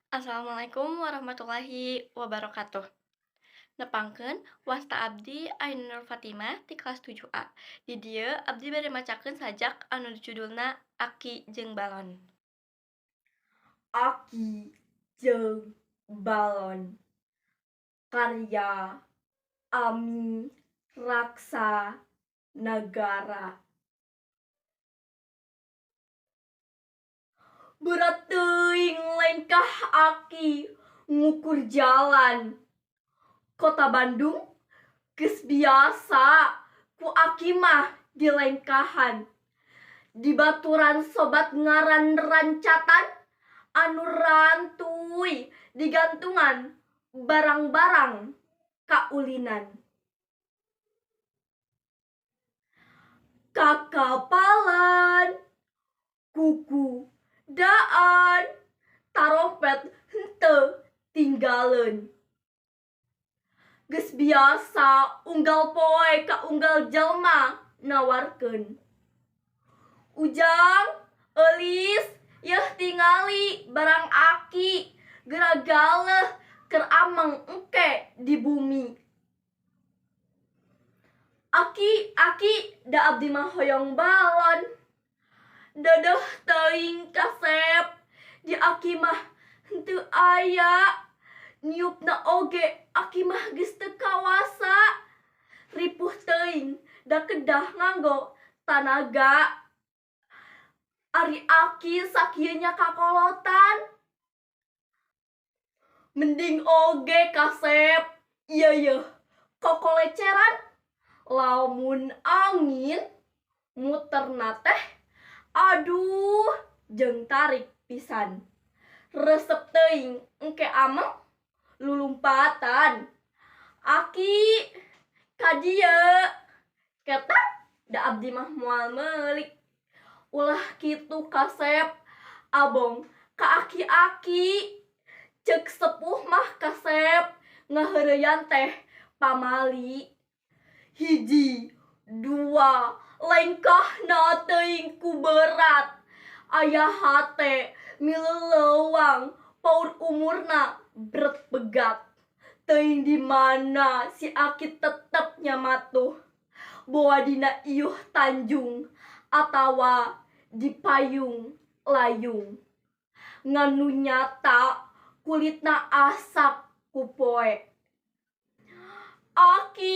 Assalamualaikum warahmatullahi wabarakatuh. Nepangkeun wasta abdi Ainur Fatimah ti kelas 7A. Di dieu abdi bade macakeun sajak anu judulna Aki jeung Balon. Aki jeung Balon karya Ami Raksa Nagara. Berat teuing lengkah aki ngukur jalan. Kota Bandung geus biasa ku aki mah dilengkahan. Dibaturan sobat ngaran rancatan anu rantuy digantungan barang-barang kaulinan. Kakapalan, kuku daan, tarompet henteu tinggaleun. Geus biasa unggal poe ka unggal jelma nawarkeun. Ujang, Eulis, yeuh tingali barang aki geura galeuh keur ameng engke di bumi. Aki, aki, da abdi mah hoyong balon. Dedeuh teuing kasep, di aki mah henteu aya. Niupna oge aki mah geus teu kawasa. Ripuh teuing da kedah nganggo tanaga. Ari aki sakieu nya kakolotan. Mending oge kasep, ieu yeuh kokoleceran. Lamun angin muterna teh aduh jeung tarik pisan. Resep teuing engke ameng lulumpatan. Aki ka dieu ketang da abdi mah moal meulik. Ulah kitu kasep, abong ka aki-aki. Ceuk sepuh mah kasep ngaheureyan teh pamali. Hiji, dua, lengkahna teuing ku berat. Aya hate mileleuwang paur umurna bret pegat. Teuing di mana si aki tetep nyamatuh. Boa dina iuh tanjung atawa di payung layung. Ngan nu nyata kulitna asak ku poe. Aki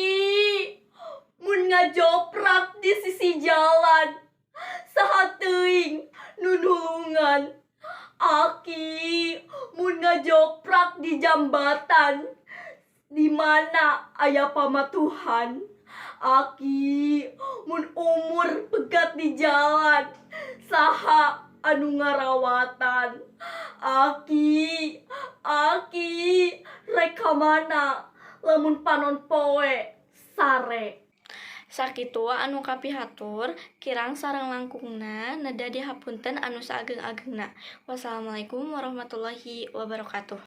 mun ngajoprak di sisi jalan saha teuing nu nulungan. Aki mun ngajoprak di jambatan di mana aya pamatuhan. Aki mun umur pegat di jalan saha anu ngarawatan. Aki, aki rek ka mana lamun panon poe sare. Sakitu anu kapihatur, kirang sareng langkungna neda dihapunten anu saageng-agengna. Wassalamualaikum warahmatullahi wabarakatuh.